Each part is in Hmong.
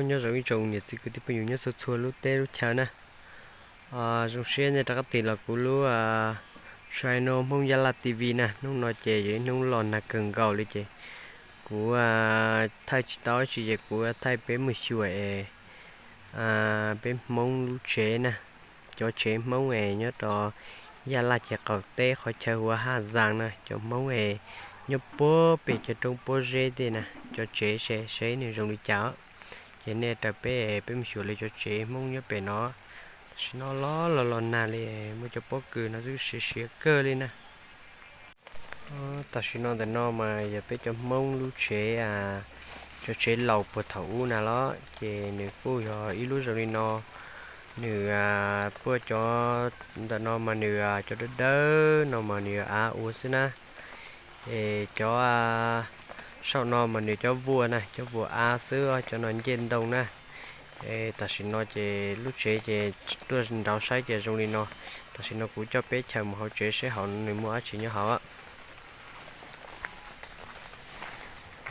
Nyob zoo ib tsoom niam txiv kwv tij phooj ywg nyob txhua txhua lub teb lub chaw na. Zoo siab nej rov qab tig los kuv lub channel Hmoob Yaj Laj T V na. Hnub no ces yog ib hnub los nag kawg nkaus li ces kuv thaij tsis tau dab tsi ces kuv thaij peb mus xyuas es peb Hmoob lub tsev na, cov tsev Hmoob es nyob rau Yaj Laj ces qaum teb qhov chaw hu ua Haj Zaas na, cov Hmoob es nyob puag pem cov roob pob zeb tej na, cov tsev seb seb nws zoo li cas. Ces nej raws peb, peb mus xyuas li cov tsev Hmoob nyob pem no. Tam sim no los los los nag li, muaj cov pob kws no twb siav siav kawg li na. Tam sim no ntawm no mas yog peb cov Hmoob lub tsev, cov tsev laus puag thaum ub na los ces nws kuj yog ib lub zoo li no. Nws puag cov ntawm no mas nws cov dawb dawb no mas nws yog av ua xwb na. Es cov saum no mas nws cov vuas na, cov vuas av xwb, cov no ncej ntoo na. Es tam sim no ces lub tsev ces tuaj nraud saib ces zoo li no. Tam sim no kuv coj peb chaws mus hauv tsev seb hauv nws muaj dab tsi nyob hauv.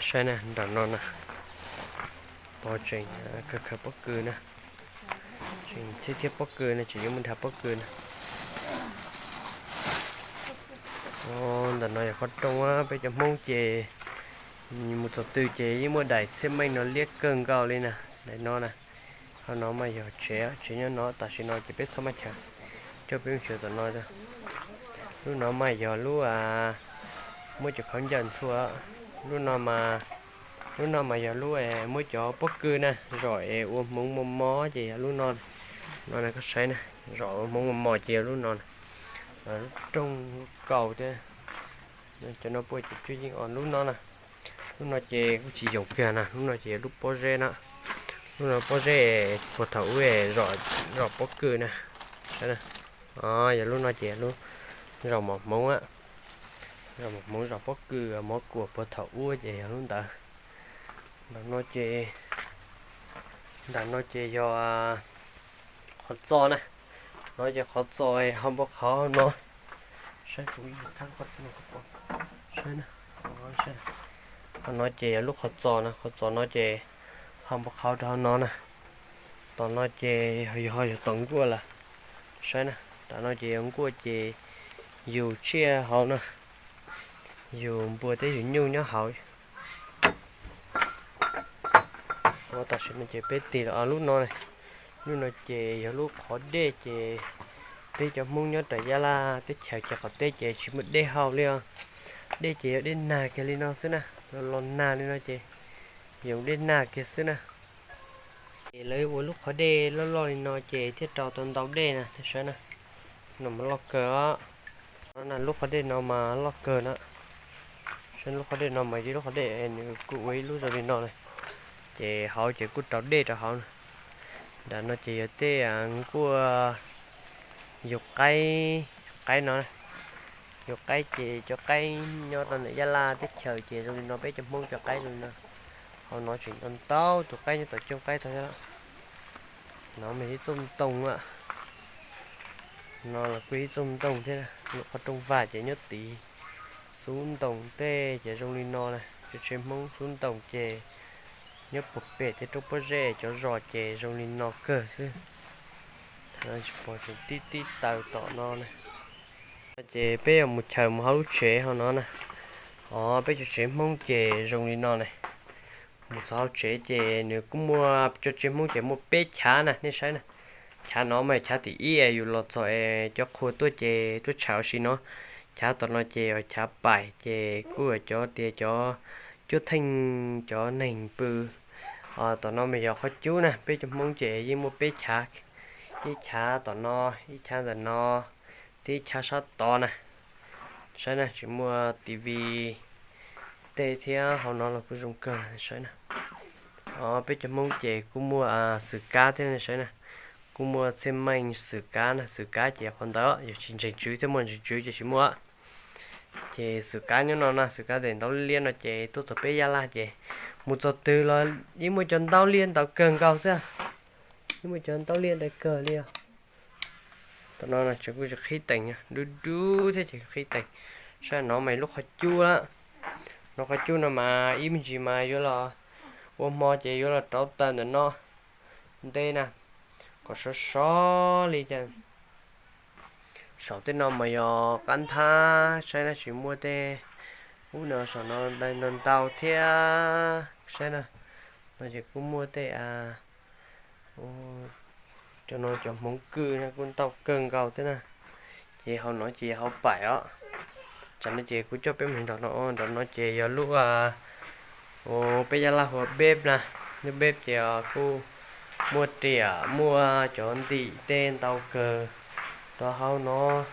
Saib na, nram no na, pog tseem khaws khaws pob kws na, tseem thiab thiab pob kws na, tseem yuav mus dhas pob kws na. Ntawm no yog qhov rooj, peb cov Hmoob ces mus txog twg ces yeej muaj daim txhiaj meej no liab kawg nkaus li na, daim no na. Qhov no mas yog tsev, tsev nyob no, tam sim no ces peb txhob maj chaw, coj peb mus xyuas tom no. Lub no mas yog lub muab cov khaub ncaws ntxhua. Lub no mas, lub no mas yog lub muab cov pob kws na, zom es ua hmoov mos mos ces yog lub no. No koj saib na, zom ua hmoov mos mos ces yog lub no. Lub rooj lub kaus thiab. Cov no puaj ces cuaj yeej os lub no na. Lub no ces kuj tsis yoos kiag na, lub no ces yog lub pob zeb na. Lub no pob zeb puag thaum ub zom pob kws na. Saib na, yog lub no ces lub zom mos hmoov, zom mos hmoov zom pob kws mov kuam puag thaum ub ces yog lub ntawd. Nram no ces, nram no ces yog qhov txos na. No ces qhov txos ho npau qhov no. Saib, qhov no ces yog lub qhov txos na, qhov txos no ces ho npau qhov rau hauv no na. Tom no ces yog, yog tom nkuaj lawm. Saib na, tom no ces yog nkuaj ces yus tsiaj hauv na, yus npua thiab yus nyuj nyob hauv. Tam sim no ces peb tig los lub no, lub no ces yog lub qhov dej ces peb cov Hmoob nyob rau Yaj Laj teb chaws ces qhov teb ces tsis muaj dej haus li os. Dej ces yog dej nag kiag li no xwb na, los los nag li no ces yog dej nag kiag xwb na. Ces lawv ua lub qhov dej loj loj li no ces thiaj rau tau ntau dej na, nej saib na. No mas loj kawg os. No na, lub qhov dej no mas loj kawg na. Saib lub qhov dej no mas yog lub qhov dej nws kuj ua ib lub zoo li no na. Ces hauv ces kuj rau dej rau hauv na. Nram no ces yog tej nkuaj yug qaib, yug qaib no. Yug qaib ces cov qaib nyob rau ntawm Yaj Laj teb chaws ces zoo li no, peb cov Hmoob cov qaib zoo li no. Hauv no tseem ntau ntau tus qaib nyob tom cooj qaib tau thiab. No mas ib txoj ntoo a. No los kuj ib txoj ntoo thiab, lub qhov rooj vag ces nyob tid. Xub ntoos tej ces zoo li no na, cov tsev Hmoob xub ntoos ces nyob puag pem tej roob pob zeb, cov zos ces zoo li no kawg xwb. Thaum no tsis pom tseem tib tib taws tom no na. Ces peb yuav mus chaws mus hauv lub tsev hauv no na. Os, peb cov tsev Hmoob ces zoo li no na. Mus txog hauv tsev ces nws kuj muaj, cov tsev Hmoob ces muaj peb chav na, nej saib na. Chav no mas chav tim ib, yus los txog es cov qhua tuaj ces tuaj tsham ua si no. Chav tom no ces yog chav paim ces kuj yog cov tias cov cuab theej cov neeg pw. Tom no mas yog qhov cub na, peb cov Hmoob ces yeej muaj peb chav, ib chav tom no, ib chav ntawm no, thiab ib chav sab tod na. Saib na, tseem muaj T V tej thiab, hauv no los kuj zoo kawg, saib na. Os, peb cov Hmoob ces kuj muaj xwm kab thiab, saib na. Kuj muaj txhiaj meej xwm kab na, xwm kab ces qhov ntawd yog tsis ntseeg tswv thiab, muaj ntseeg tswv ces tsis muaj. Ces xwm kab nyob no na, xwm kab tes ntaub liab no ces tuaj txog peb Yaj Laj ces mus txog twg los yeej muaj cov ntaub liab ntawd kawg nkaus xwb. Yeej muaj cov ntaub liab ntawd kawg li os. Tom no no tseem kuj tsis qhib teem, dub dub thiab ces qhib teem. Saib no mas lub qhov cub lawm. No qhov cub no mas ib me ntsis mas yuav los Ua hmo ces yuav los rauv taws ntawm no ntej na, kom sov sov li cas. Saum tej no mas yog qab nthab, saib na, tsis muaj tej ub no, saum no ntau ntau thiab, saib na. No ces kuj muaj tej, cov no cov hmoov kwj no kuj ntau kawg nkaus thiab na. Ces hauv no ces yog hauv paim os. Tsam no ces kuv coj peb mus nram no, nram no ces yog lub, peb Nyab Laj hu ua beb na. Lub beb ces kuj muaj riam muaj cov ntim tej ntau kawg rau hauv no.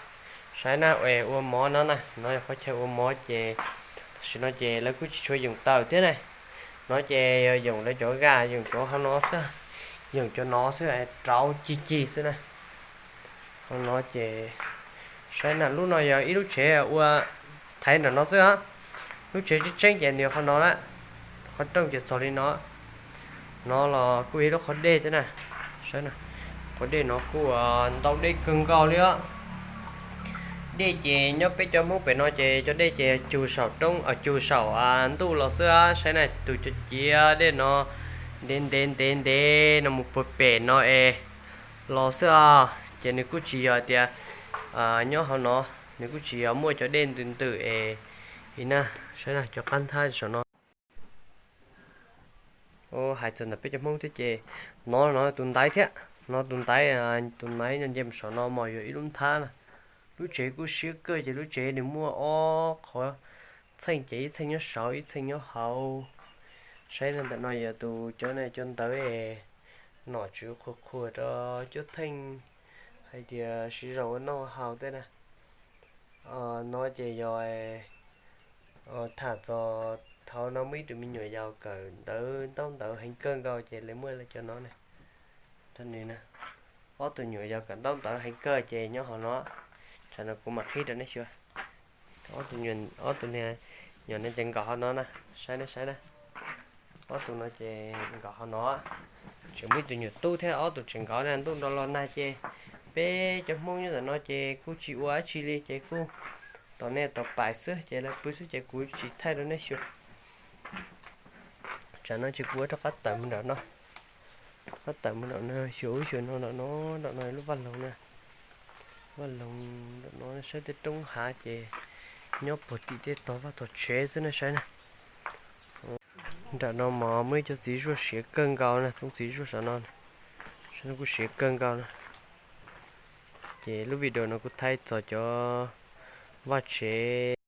Saib na, es ua mov no na, no yog qhov chaw ua mov ces tam sim no ces lawv kuj tsis tshua yoom taws thiab na. No ces yog yoom lawv cov gas, yoom cov hauv no xwb, yoom cov no xwb, rauv cig cig xwb na. Hauv no ces saib na, lub no yog ib lub tsev ua thaiv nram no xwb os. Lub tsev tseeb tseeb ces nws qhov no na, qhov rooj ces txog li no. No los kuj yog ib lub qhov dej thiab na. Saib na, qhov dej no kuj ntau dej kawg nkaus li os. Dej ces nyob peb cov Hmoob pem no ces cov dej ces cug saum roob, cug saum ntuj los xwb. Saib na, tus cov ciav dej no ntev ntev ntev ntev no mus puag pem no es los xwb os. Ces nws kuj tsis yog tias nyob hauv no, nws kuj tsis yog muaj cov dej ntws ntws es li na. Saib na, cov qab nthab saum no. Hais txog ntawm peb cov Hmoob thiab ces no no tus ntaiv thiab, no tus ntaiv, tus ntaiv no nce mus saum no mas yog ib lub nthab na. Lub tsev kuj siab kawg ces lub tsev nws muaj ob qhov txheej ces ib txheej nyob saud ib txheej nyob hauv. Saib ntawm no yog tus cov ne cov ntawv es nom tswv qhuas qhuas rau Cuab Theej hais tias siv zog ua noj haus tej na. No ces yog tham txog thaum no muaj ib tug me nyuam yaus kawm ntawv ntaub ntawv heev kawg nkaus ces lawv muaj lawv cov no ne. Ob tug nyuam yaus kawm ntaub ntawv heev kawg ces nyob hauv no. Tsam no kuv mam qhib rau nej xyuas. Ob tug, ob tug niag nyuam no ces nkaum hauv no na, saib na, saib na. Ob tug no ces nkaum hauv no. Tseem muaj ib tug nyuam tub thiab, ob tug tseem nkaum na, ntuj nrov los nag ces peb cov Hmoob nyob ntawm no ces kuj tsis ua dab tsi li ces kuj tos nej tos pais xwb ces lawv pw xwb ces kuv tsis thaij rau nej xyuas. Tsam no ces kuv ua rov qab tawm mus nram no. Qab tawm mus nram no, xyuas ub xyuas no, nram no, nram no lub vaj loog na. Vaj loog nram no, saib tej roob hav ces nyob puag tim tej tog vaj tog tsev xwb na, saib na. Nram no mas muaj ib co txiv zuaj siav kawg nkaus na, txooj txiv zuaj saum no, saib no kuj siav kawg nkaus na. Ces lub video no kuv thaij txog cov vaj tsev